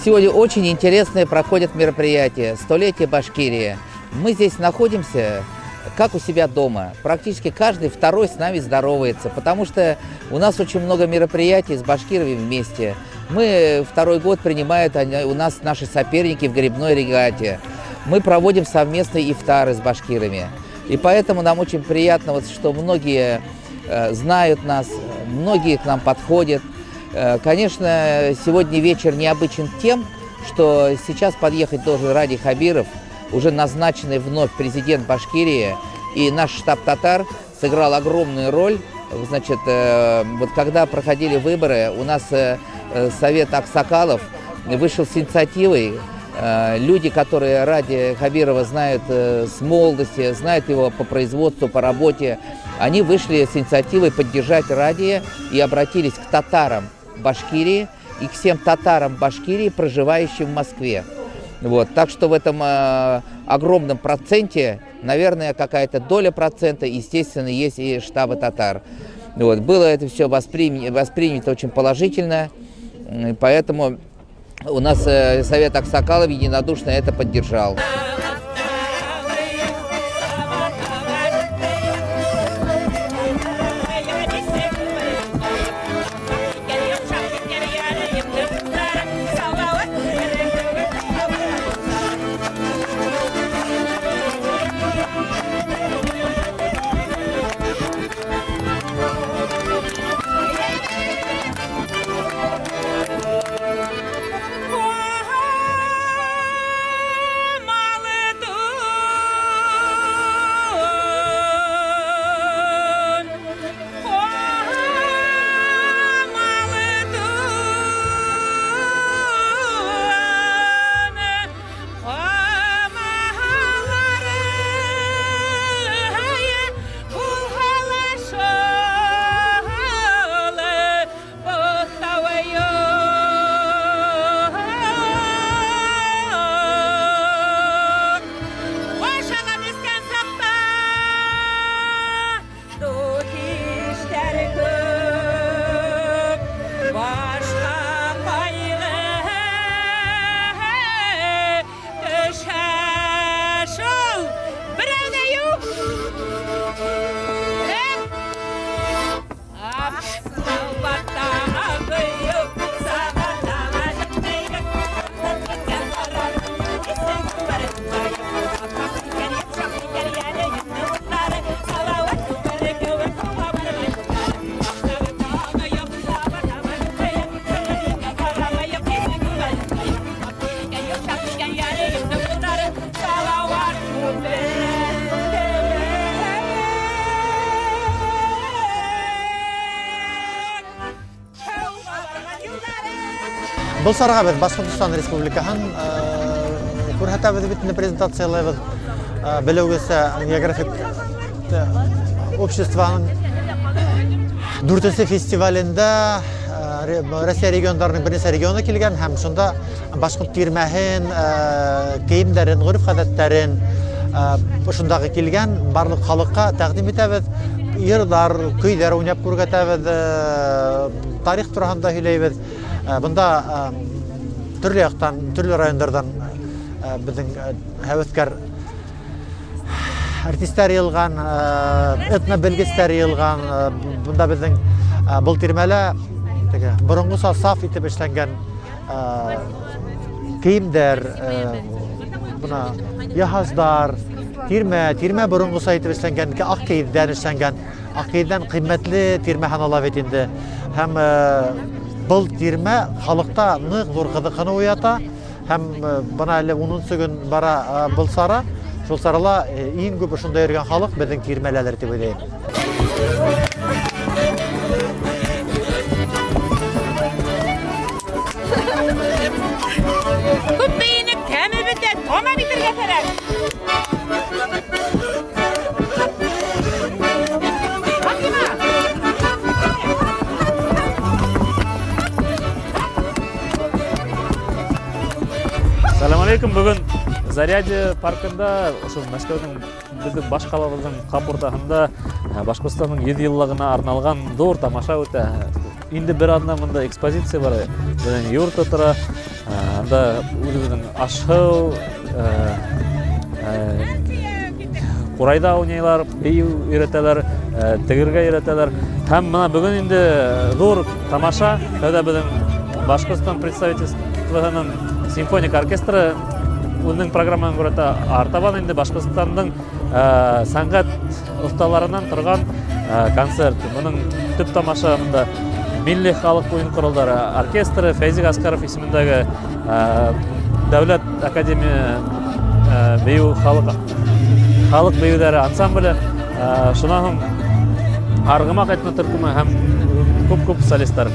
Сегодня очень интересное проходит мероприятие «Столетие Башкирии». Мы здесь находимся как у себя дома. Практически каждый второй с нами здоровается, потому что у нас очень много мероприятий с башкирами вместе. Мы второй год принимают у нас наши соперники в гребной регате. Мы проводим совместные ифтары с башкирами. И поэтому нам очень приятно, вот, что многие знают нас, многие к нам подходят. Конечно, сегодня вечер необычен тем, что сейчас подъехать должен Радий Хабиров, уже назначенный вновь президент Башкирии, и наш штаб «Татар» сыграл огромную роль. Значит, вот когда проходили выборы, у нас Совет Аксакалов вышел с инициативой. Люди, которые Радия Хабирова знают с молодости, знают его по производству, по работе, они вышли с инициативой поддержать Радия и обратились к татарам Башкирии и к всем татарам Башкирии, проживающим в Москве. Вот. Так что в этом огромном проценте, наверное, какая-то доля процента, естественно, есть и штабы татар. Вот. Было это все воспринято очень положительно, поэтому у нас Совет Аксакалов единодушно это поддержал. Был сарға беҙ Башҡортостан Республикаһын күрһәтәбеҙ бит инде, презентациялайбыҙ. Белеүегеҙсә, географик обществоның дүртенсе фестивалендә Россия региондарының бер нисә регионы килгән һәм шунда башҡорт тирмәһен, кейемдәрен, ғөрөф-ғәҙәттәрен шундағы килгән барлыҡ халыҡҡа тәҡдим итәбеҙ. Йырҙар, көйҙәр уйнап күрһәтәбеҙ, тарих тураһында һөйләйбеҙ. Бында төрлө яҡтан, төрлө райондарҙан беҙҙең һәүәҫкәр артистар йыйылған, этнобелгестәр йыйылған. Бында беҙҙең был тирмәлә теге боронғоса саф итеп эшләнгән кейемдәр, бына яһаздар, тирмә боронғоса итеп эшләнгән, аҡ кейеҙҙән эшләнгән, аҡ кейеҙҙән ҡиммәтле тирмә һанала бит инде. Һәм был тирмә халыҡта ныҡ ҙур ҡыҙыҡһыныу уята, һәм бына әле 10-нсы көн бара был сара. Шул сарала иң күп ошонда йөрөгән халыҡ беҙҙең тирмәләлер тип уйлайым. Күп бейенеп тәме бөтә, тамам итергә кәрәк. Салам алейкум. Бөгөн Зарядье паркында, ошо Мәскәүҙең, беҙҙең баш ҡалабыҙҙың ҡап уртаһында Башҡортостандың 100 йыллығына арналған ҙур тамаша үтә. Инде бер аҙна бында экспозиция бар, беҙҙең юрта тора. Анда үҙебеҙҙең аш-һыу, ҡурайҙа уйнайҙар, бейеү өйрәтәләр, тегергә өйрәтәләр. Һәм бына бөгөн инде ҙур тамаша, тәүҙә беҙҙең Башҡортостан представительствоһының симфоник оркестры үҙенең программаһын күрһәтә. Артабан инде Башҡортостандың сәнғәт оҫталарынан торған концерт. Бының төп тамаша бында милли халыҡ уйын ҡоралдары оркестры, Фәйзи Ғәскәров исемендәге дәүләт академия бейеү халыҡ бейеүҙәре ансамбле, шунан һуң Арғымаҡ этно төркөмө һәм күп-күп солистар.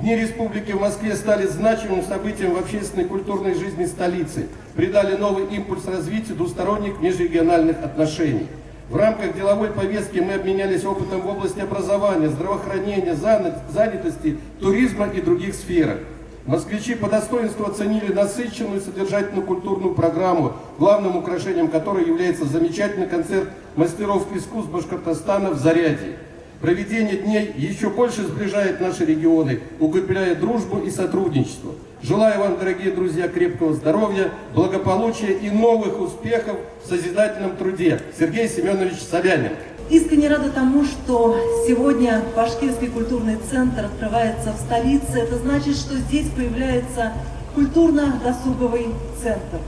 Дни республики в Москве стали значимым событием в общественной и культурной жизни столицы, придали новый импульс развитию двусторонних межрегиональных отношений. В рамках деловой повестки мы обменялись опытом в области образования, здравоохранения, занятости, туризма и других сферах. Москвичи по достоинству оценили насыщенную содержательную культурную программу, главным украшением которой является замечательный концерт мастеров искусств Башкортостана в Зарядье. Проведение дней еще больше сближает наши регионы, укрепляя дружбу и сотрудничество. Желаю вам, дорогие друзья, крепкого здоровья, благополучия и новых успехов в созидательном труде. Сергей Семенович Собянин. Искренне рада тому, что сегодня Башкирский культурный центр открывается в столице. Это значит, что здесь появляется культурно-досуговый центр.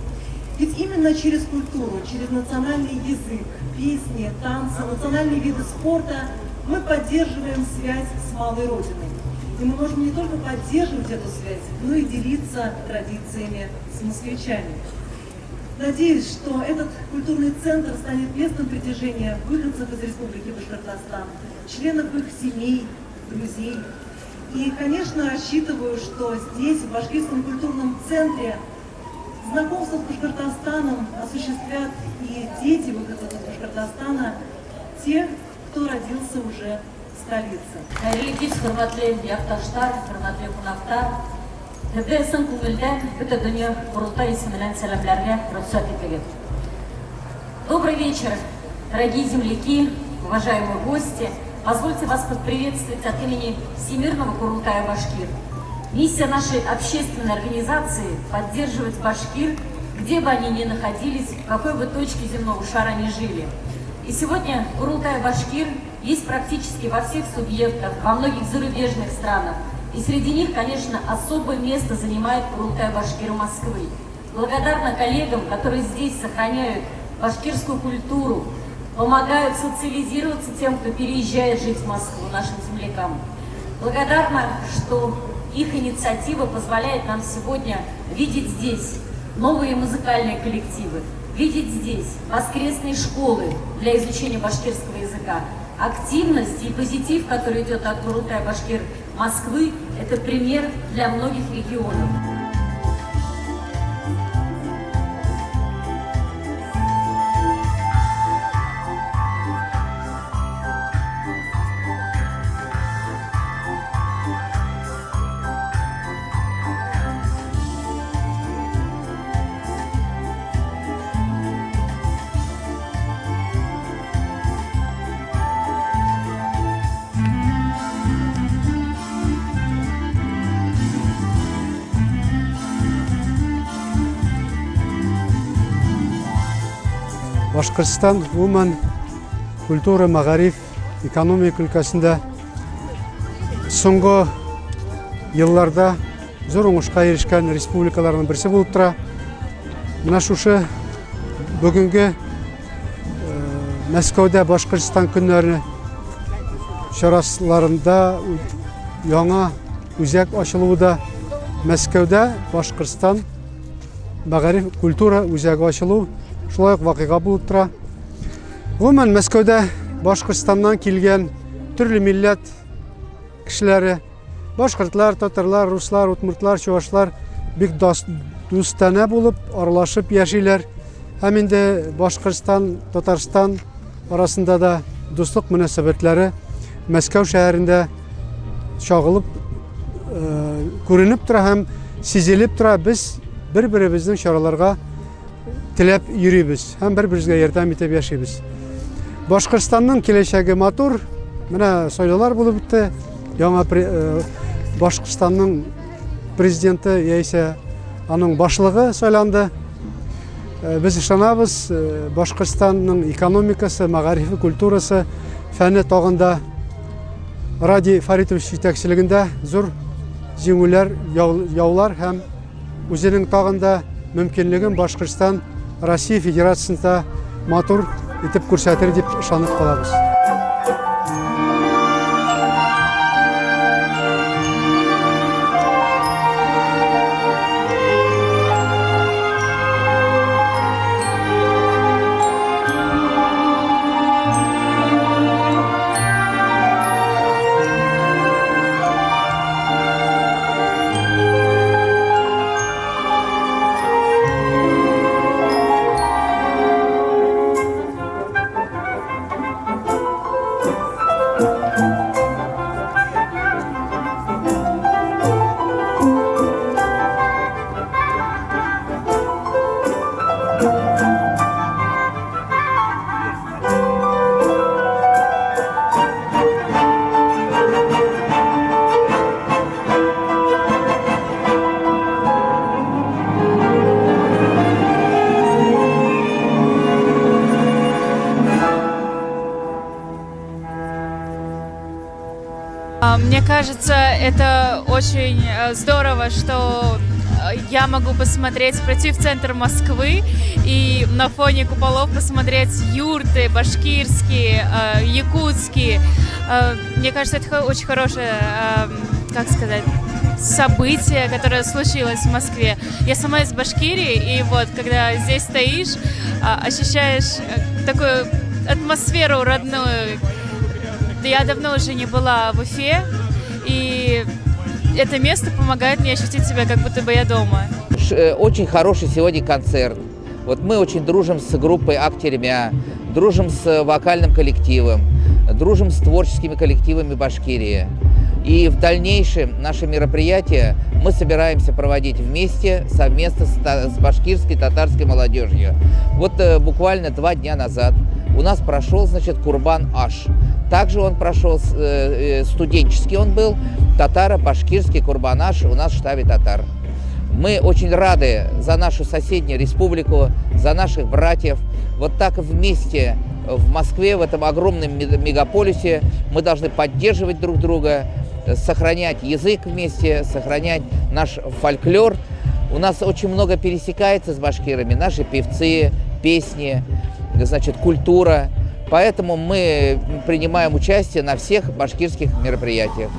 Ведь именно через культуру, через национальный язык, песни, танцы, национальные виды спорта мы поддерживаем связь с малой родиной. И мы можем не только поддерживать эту связь, но и делиться традициями с москвичами. Надеюсь, что этот культурный центр станет местом притяжения выходцев из Республики Башкортостан, членов их семей, друзей. И, конечно, рассчитываю, что здесь, в Башкирском культурном центре, знакомство с Башкортостаном осуществят и дети выходцев из Башкортостана, те, кто родился уже в столице. Хәйерле кис, хөрмәтле яҡташтар, хөрмәтле ҡунаҡтар. Һеҙҙе ысын күңелдән бөтә донъя Ҡоролтай исеменән сәләмләргә рөхсәт итегеҙ. Добрый вечер, дорогие земляки, уважаемые гости. Позвольте вас поприветствовать от имени Всемирного Курултая Башкир. Миссия нашей общественной организации – поддерживать башкир, где бы они ни находились, в какой бы точке земного шара ни жили. И сегодня Курултай Башкир есть практически во всех субъектах, во многих зарубежных странах. И среди них, конечно, особое место занимает Курултай Башкир Москвы. Благодарна коллегам, которые здесь сохраняют башкирскую культуру, помогают социализироваться тем, кто переезжает жить в Москву, нашим землякам. Благодарна, что их инициатива позволяет нам сегодня видеть здесь новые музыкальные коллективы, видеть здесь воскресные школы для изучения башкирского языка. Активность и позитив, который идет от Курултая Башкир Москвы, это пример для многих регионов. Башҡортостан ғөмүмән культура, мәғариф, экономика өлкәһендә һуңғы йылларҙа ҙур уңышҡа ирешкән республикаларҙың береһе булып тора. Бына шушы бөгөнгө Мәскәүҙә Башҡортостан көндәре сараларында яңы үҙәк асылыуы да Мәскәүҙә Башҡортостан мәғариф культура үҙәге асылыу шулай ук вакыйга булып тора. Гомумән, Мәскәүдә Башкортстаннан килгән төрле милләт кешеләре, башкортлар, татарлар, руслар, удмуртлар, чувашлар бик дустанә булып, аралашып яшиләр. Һәм инде Башкортстан, Татарстан арасында да дуслык мөнәсәбәтләре Мәскәү шәһәрендә чагылып күренеп тора һәм сизелеп тора. Без бер-беребезнең чараларга теләп йөрибез һәм бер-беребезгә ярдәм итеп яшибез. Башкортстанның киләчәге матур. Менә сайлаулар булып үтте. Яңа Башкортстанның президенты яисә аның башлыгы сайланды. Без ышанабыз, Башкортстанның экономикасы, мәгарифе, культурасы, фәне тагын да Радий Фаритович җитәкчелегендә зур җиңүләр яулар һәм үзенең тагын да мөмкинлеген Башкортстан Россия Федерациясендә матур итеп күрсәтер дип ышанып калабыз. Мне кажется, это очень здорово, что я могу посмотреть, пройти в центр Москвы и на фоне куполов посмотреть юрты башкирские, якутские. Мне кажется, это очень хорошее, как сказать, событие, которое случилось в Москве. Я сама из Башкирии, и вот, когда здесь стоишь, ощущаешь такую атмосферу родную. Я давно уже не была в Уфе, и это место помогает мне ощутить себя, как будто бы я дома. Очень хороший сегодня концерт. Вот мы очень дружим с группой Актермя, дружим с вокальным коллективом, дружим с творческими коллективами Башкирии. И в дальнейшем наши мероприятия мы собираемся проводить вместе, совместно с башкирской татарской молодежью. Вот буквально 2 дня назад у нас прошел, значит, Курбан-Аш. Также он прошел, студенческий он был, татаро-башкирский Курбан-Аш у нас в штабе татар. Мы очень рады за нашу соседнюю республику, за наших братьев. Вот так вместе в Москве, в этом огромном мегаполисе, мы должны поддерживать друг друга, сохранять язык вместе, сохранять наш фольклор. У нас очень много пересекается с башкирами, наши певцы, песни, значит, культура. Поэтому мы принимаем участие на всех башкирских мероприятиях.